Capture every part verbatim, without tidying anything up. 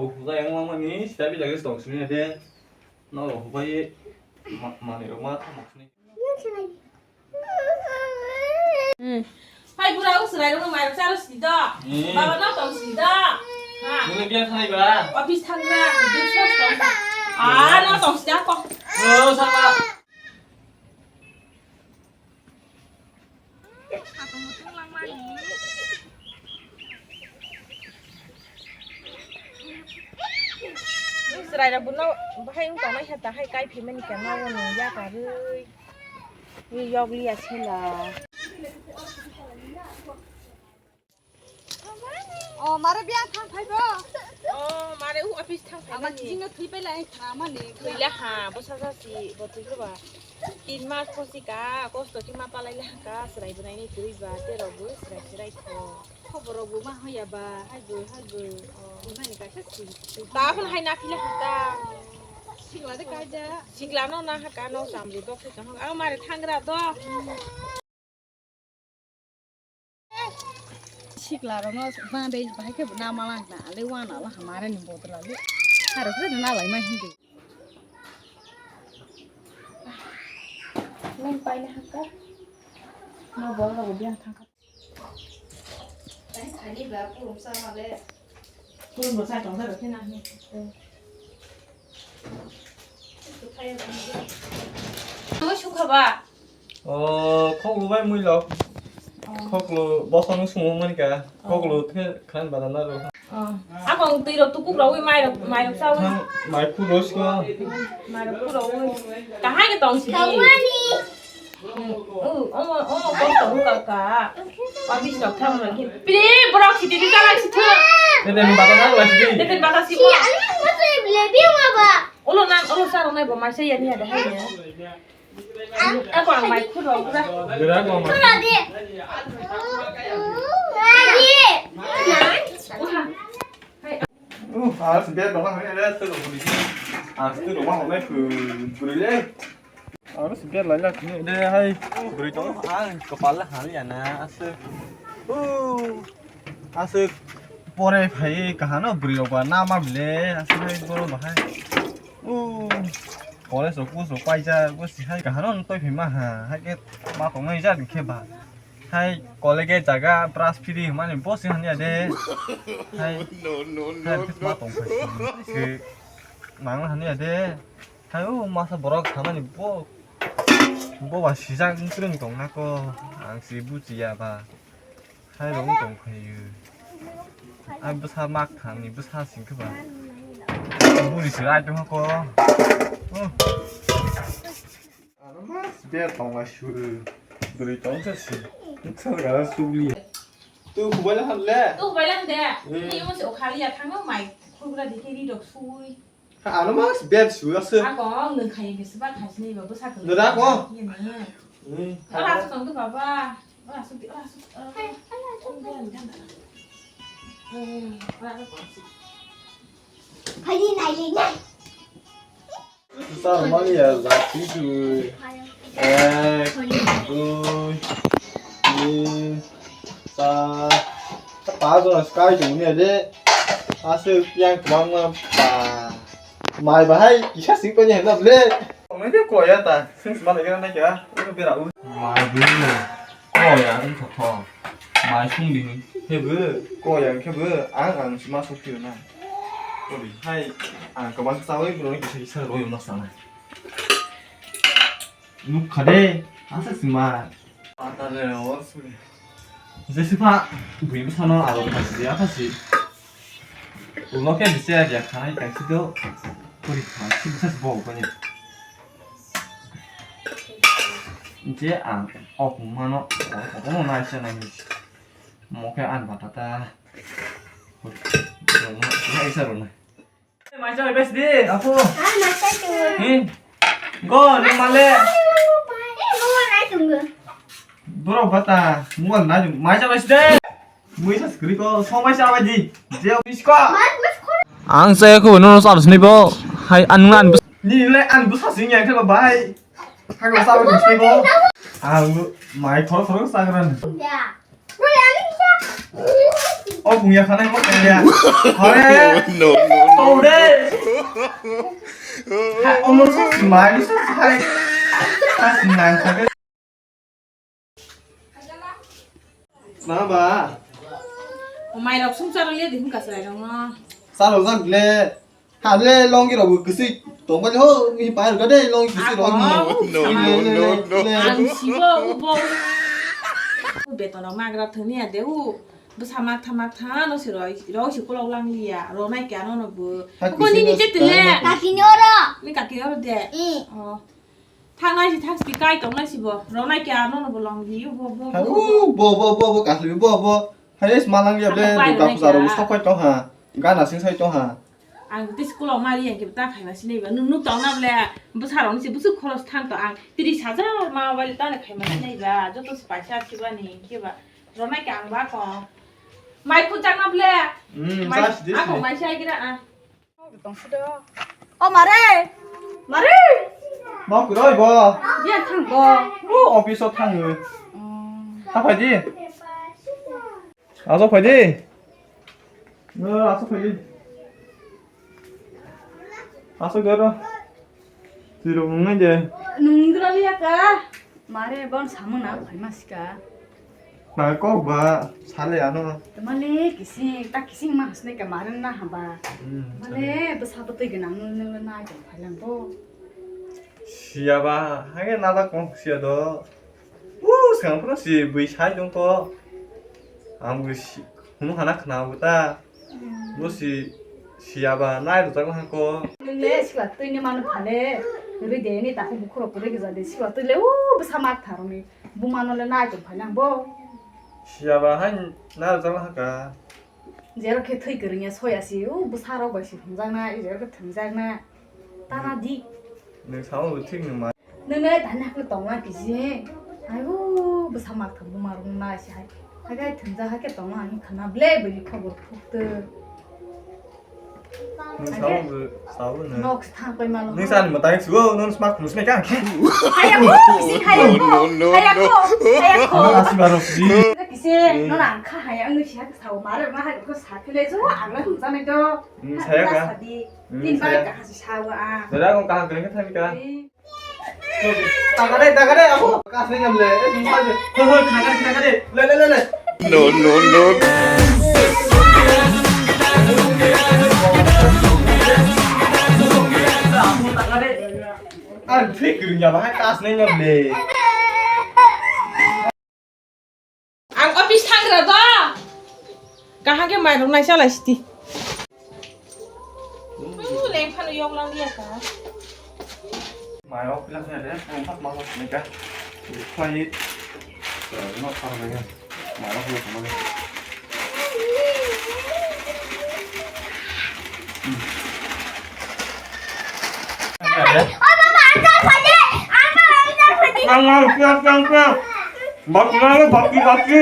Hwlai wng mani sita bijak tong sini de. No hwbai ma-, manwi rok ma tamo sini. Hmm. Hai bura, o chwrai rok no mairok charo sidi do. Eh. Baba no tong sidi do. Ha. Nini biya thanai ba? Office thangra, dui sos tong. Ah, no tong sidi ko. Oh, sama. Chwrai rok bono bahai wng tongmani khe, tahai kai phaimani khe, nogo nung yakarwi. Wi yokliya sela. O mare biya thang phaibo. O mare u office thang phai. Ama mani. Kijing no thwi pai lai tha mani. Thwi la ha, bo sa sa si, bo thwi ba. Tin mas phosi ka, kosto ki ma palai la ka, chwrai bwnaini kwrwi ba, te rok bo chwrai chwrai tho. Khobor rok bo ma hoya ba, hai bo, hai bo. O. Imani kaisa si. Ta hon hai na phila ha ta. Sikla de kaja. Sikla no na ha ka, no samri dok se chang. Ang mare thangra do. Sikla rokno ma bai bahai khe bo na malang na, ale wana la hamare ni bodol ale. Aro khe na lai ma hindi. Nang pai na hakka. Ma bol rok biang thang kha. Thani ba pulung sa ma le. Pulung bo sa tong sa ro khe na ni. Ang sukha ba. O, khoklo bai mui lok. Khoklo bosong sung mani ka. Khoklo the khan bana na ro. Ako ang twi rok tukuk rok wi mai rok, mai rok chawi. Mai khu ro sko. Mai rok khu rok wi. Kahai ke tong si. Kawani. Hmm, oh, omo, omo, kok tong ka ka. Pabis rok tham rok hin. Pire borok si tini kala si thu. Tete ni bata na la si. Tete bata si mo. Siya, ano mo sa lebi mo ba? Ulo nan, ulo sa rok nai bo mai sa ya ni ada hai ya. Ako ang mai khu rok ra. Gira ko mai. Khura di. Di. Uh, alas biar dong lah, ini ada tuh, beri. Alas tuh rumah, rumah, beri le. Alas biar lah, lah, ini ada, hai. Beri dong, ang kepala hal ya, nah, asik. Uh, asik. Pore phai kahano bwrwi rok ba nama bile aswk hai borok bahai. O college rok post rok paijak bo si hai kahano toi phai ma ha hai khe ma tongnai jak khe ba hai college jaga brush free hwnmani bo se hanya de hai hai khe ma tong phai se nang hanya de hai o masa borok thangnani bo bo ba sijak wng kwrwng tong nako ang se bujiya ba. Hai rong tong phaio. Ai bwsa mak thani bwsa sing khe ba. Buri se ai tong ko. Ano mas ber tong la shu. Buri tong sa si. Sa ga suli. Tu kubai la han le. Tu kubai la han de. Ni mo se o khali ya thang mai. Khubra dikhe ri dok sui. Ano mas bed su aswk. Ako nwng khai khe swbak khai sini ba bwsa kwlwi. Nwng da ko? Ora aswk tong baba. Ora aswk, ora aswk. Phai di nai le nai. Sa mali ya za ti tu. Ek, dui, tin, char. Paanch jona se kai tongmani de. Aswk yang kwbangma ba. Mai bahai kisa sing tongya hwnna ble. Tongmani de koya ta. Sing sima lagi na kya. Ino bera u. Mai ble. Koya wng thok thok. Mai sung di. Khe bo koya khe bo ang ang sima sok phi na. Kori hai ang kwbang chawi bro ni kisa kisa roi na sana. Nukha de, asa sima. Pata le, o suri. Jesipa, bui bwsano abo thasi, athasi. Ulo khe bisi idea khanai kaisi do. Kori kha, si bwsa si bo kani. Je ang ok mano, ok mano naisa nai. Mo khe an batata. Kori, mo, mo, isa rona. Mai chabai bes di, apo. Ah, mai chai tu. Hi. Go, ni male. Eh, mobile nai tung. Bro, bata. Mobile nai tung. Mai chabai de. Mui sa skri ko, so mai chabai di. Je, miss ko. Mai, miss ko. Ang se ko no sa sni bo. Hai, an ngan. Ni le an bu sa sing yang ke bai. Hai ko sa ba sni bo. Ang mai thor thor sa gran. Ya. Mui ani sa. O bungya khanai ko kaya. Hore. No, no, no. Tore. Ha, omor sa smile sa sai. Sa smile sa. Ma ba. O mai rok sum charo ye dihun kasrai rong no. Chalo jak le. Hale longi rok bo kwsui tongbai ho, mi pai rok de longi kwsui rok. Ako, no, no, no, no. Ang sibo ubo. U beton rok magra thani ya de u. Bwsa mak tha mak tha no se roi, roi se kolok lang liya. Ro nai kya no no bo. Ko ni ni je tile. Kaki ni oro. Ni kaki oro de. Oh. Thang nai si thang si kai tong nai si bo. Ro nai kya no no bo long liya bo bo. Bo bo bo bo kasli bo bo. Hai, smalang ya ble, duka puja rok sapai tong ha. Gana sing sai tong ha. Ang tei school o mari yang ke ta khaima sinai ba. Nuk nuk tong na ble, bwsa rok ni se bwswk khoros thang to ang tris hajar ma bai ta le khaima sinai ba. Joto se paisa si ba ni ke ba. Ronai ke ang ba ko. Mai khu chang na ble. Hmm, mai sa si dis ako ni. Mai sai gira a. Tong si do. O mare. Mare. Nok roi bo. Dia thang bo. O office o thang. Hmm. Ta phai di. Asok phai di. No, asok phai di. Asok doro. Tiro ngai je. Nung dra liya ka. Mare bon samu na phai ma sika. Na kok ba sale ano. Tamale kising ta kising ma hasne ka mare na haba. Hmm, male bwsa bwtwi gwnang nung nung na jong phai lang bo. Siya ba hage na da kong siya do. Uuu, swkang phano si bui sai tong kho. Ang bui si, hunu hana khna bo ta. Bo si, siya ba nai rwchak ma kho. Nung le sikla twi ni mano phale. Ri de ni ta kho bukhuro kwrwi gija de sikla twi le uuu bwsa mak tharoni. Buma no le nai tong phai nang bo. Siya ba hai nai rwchak ma kha. Jerok khe thwi kwrwngya soya si, o bwsarok bai si hwnjakna, jerok khe thwngjakna. Tana di. Nwng samo bo thik nwng ma. Nwng le tani hakhe tongma kisi. Ai o bwsa mak thang buma rung na si hai. Hai thwngjak hakhe tongma ani khana ble bini khobor phukte. Nwng samo bo sabo nwng. Nok thang pai malo. Nwng sani mwtai suo, nwng smak musme kang khe. Hai ako, kisi hai ako. No, no, no, hai ako, no. Hai ako. Asi barok si. Kisi, no nang kha hai ang si hai. Sao mare ma hai ko sa phile jo ang la hum jani do. Hmm, saya ka. Hmm, saya. Tin bai ka hasi sao a. Dada ko kaham kene thani ka. Taka dai, taka dai, aku kasih nyam le. Eh, sumpah je. Hoi, hoi, taka dai, taka dai. Le, le, le, le. No, no, no. Aku taka dai. Ang thik ring ya bahai kasih nyam le. Ang office thangra do. Kaham khe mairok nai chalai sidi. Leng phano yoklang ya ka. Mairok pila khe re, phone pat ma sini ka. Phai. No thang re. Mairok pila khe. Ang, ang, siap, siap, siap. Baki na, baki, baki.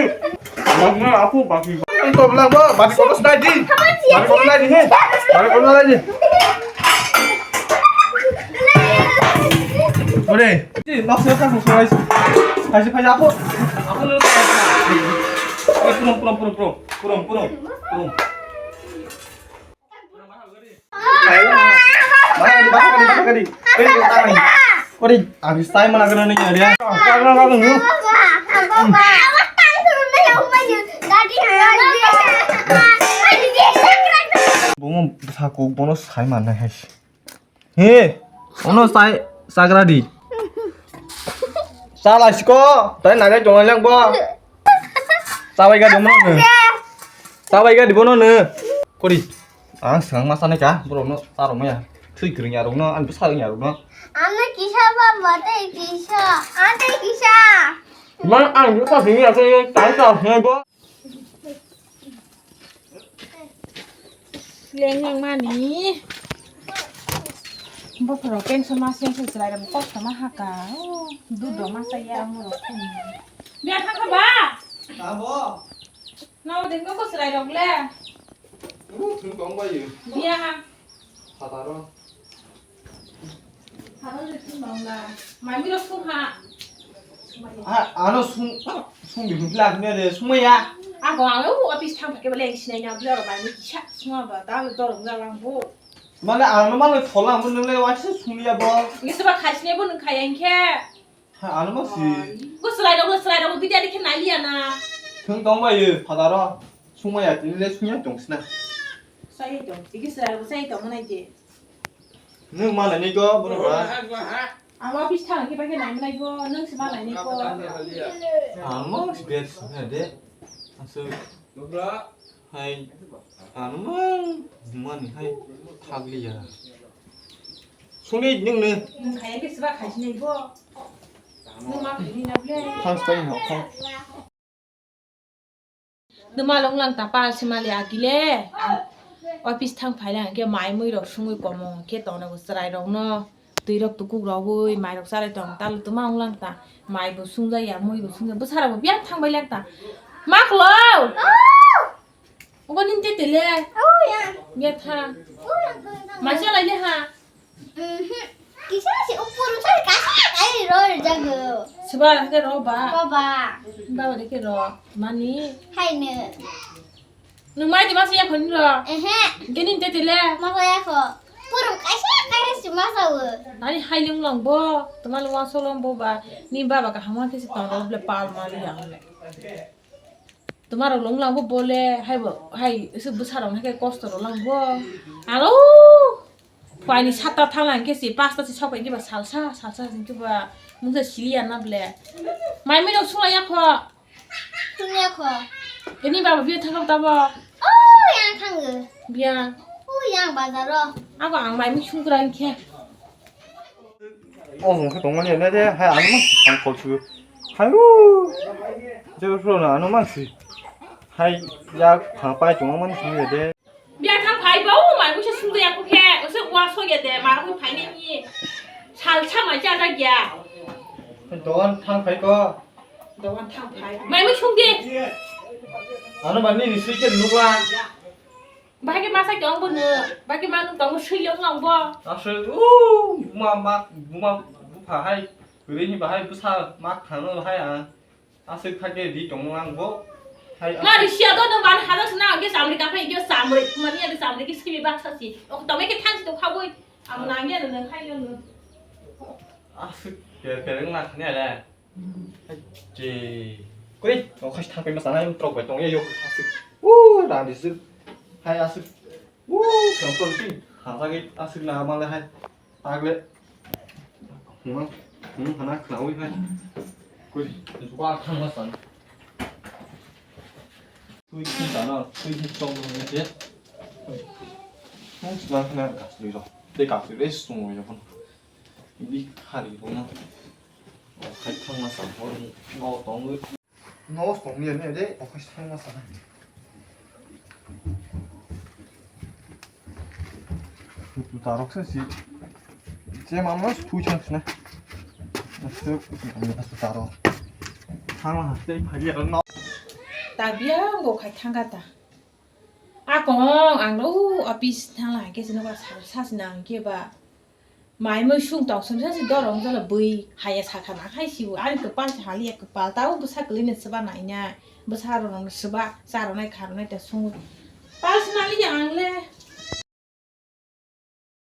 Baki na, aku baki. Ang to bilang, bo, baki kotor sudah di. Baki kotor lagi, he. Baki kotor lagi. Ore, ini maksudnya kan sesuai. Kasih, kasih aku. Aku lu. Eh, purung, purung, purung, purung. Purung, purung. Purung. Ori, ang sai mana kena ni dia. Bungo sako bono sai mana hai. He, ono sai sagra di. Chala siko, tai nagai tongo yang bo. Sabai ga domo no. Sabai ga dibo no no. Kori. Ang swkang ma sanai ka, borok no charok maya. Thwi kwrwng ya rok no, ani bwsa rwng ya rok no. Ano kisa baba tei kisa, ano tei kisa. Ma ang bwsa sini ya, tei ta ta bo. Leng yang mani. Bophoro pension ma seng seng chwlai rok kosto ma haka. Oh, duduk ma chaya mo rok. Biya thang ba? Tamo. Nao dengno ko chwlai rok le. Ru thung tong bai. Biya ha. Hataro. Hataro le thung tong la. Mai mi rok thung ha. A, ano sung, sung di hwnpla hwnwi de, sungmaya. Ako ang o office thang phai khe bole ang sinai na bwla rok bai kisa sungma ba da dorong ga lang bo. Mane ano mane thola ang bo nwngle waisa sungya bo. Ngi seba khai sinai bo nung khai ang khe. Ha, ano ma si. Bo slai rok, slai rok, video dikhe nai liya na. Thung tong bai, phadaro. Sungmaya, tini le sungya tong sina. Sai tong, tiki slai rok, sai tong nai je. Nung ma nai ni ko, bono ba. Ang office thang khe bai khe nai nai bo, nung se ma nai ni ko. Ano ma si ber sungya de. Asu. Hai, ano mang bumani hai thagliya. Sungni nungni. Nung khaya khe seba khai sinai bo. Nung ma khai ni na ble. Thang spai ha, thang. Numa long lang ta pal simali agile. Office thang phai lang khe mai mui rok sungui komo khe tongna bo chwrai rok no. Twi rok tukuk rogwi mai rok chalai tong tal tuma ong lang ta. Mai bo sungja ya, mui bo sungja, bwsarok bo biyang thang bai lang ta. Ma khlo. Obo nini tete le. Biyang thang. Ma chalai le ha. Kisa si upur sa kasa kai ro jago. Seba ke ro ba. Baba. Baba de ke ro. Mani. Hai ne. Nwng mai di masa yakho nini ro? Ehe. Hingke nini tete le? Masa yakho. Purung kaisa kaisa si masa o. Nani hai lung lang bo. Tuma lung wangso long bo ba. Ni baba kaham khe si tong ro ble pal mali yang le. Tuma ro lung lang bo bole hai bo hai se bwsa rok hai kosto ro lang bo. Aro. Paini satta thang lang khe si pasta si sok pai ba salsa salsa jing khe ba. Mungsa sili ya na ble. Mai mai rok sula yakho. Tungya kho. Ini baba biya thang tabo. Oh, yang thang. Biya. Oh, yang bazar ro. Ako ang mai mi sungkra khe. Oh, mungkin tong mani ne de, hai anu mang, ang kol su. Hai u. Jero pro na anu mang si. Hai ya khang pai tong mani sung de. Biya thang phai ba, o mai busa sungde ya khe, o se wa so ya de, ma ko phai ni ni. Sal sa ma ja ja ya. Dogan thang phai ko. Dogan thang phai. Mai mu sungde. Ano mani ni sui ke nukla. Bahai ke masa ke ong bo ne, bahai ke manu tong sui le ong bo. Asal, uh, buma ma, buma bupha hai, rini bahai busa mak thang hai a. Aswk kha khe ri tongmani ang bo. Hai, ma ri siya do no ban hada sna ang khe samri ka phai khe samri. Mani ya samri khe simi baksa si. Ok, tome khe thang si to kha boi. Ang nang ya no khai yo no. Aswk ke ke reng na khne le. Hai, je. Koi, o khai thang pe ma sana yung trok bai tong ya yo aswk. U, ra di sik. Hai aswk. Woo, kampol ti, hasa ke asik na male hai. Tagle. Hmm, hmm, hana khnawi hai. Kui, juka khang ma san. Kui ki sana, kui ki chong ni je. Hmm, sna khna kasli ro. De kasli res tung ya pun. Di khari ro na. Khai khang ma san, hor ni, no tong. Nos tong ya ne de, okai sai ma sana. Tutarok se si. Je mama thui chang sna. Asu, asu taro. Thang ha, tei phagi ro no. Ta biya go khai thang ka ta. Akong ang lo office thang la ke sino ba sa sa sina ang ke ba. Mai mui sung tong sung sa si dorong jala bui haya sakha ma khai sibu ani kwpal si hali ya kwpal tao bwsa kwlwino swba naina bwsa rok no swba cha rok nai kha rok nai ta sung personally ang le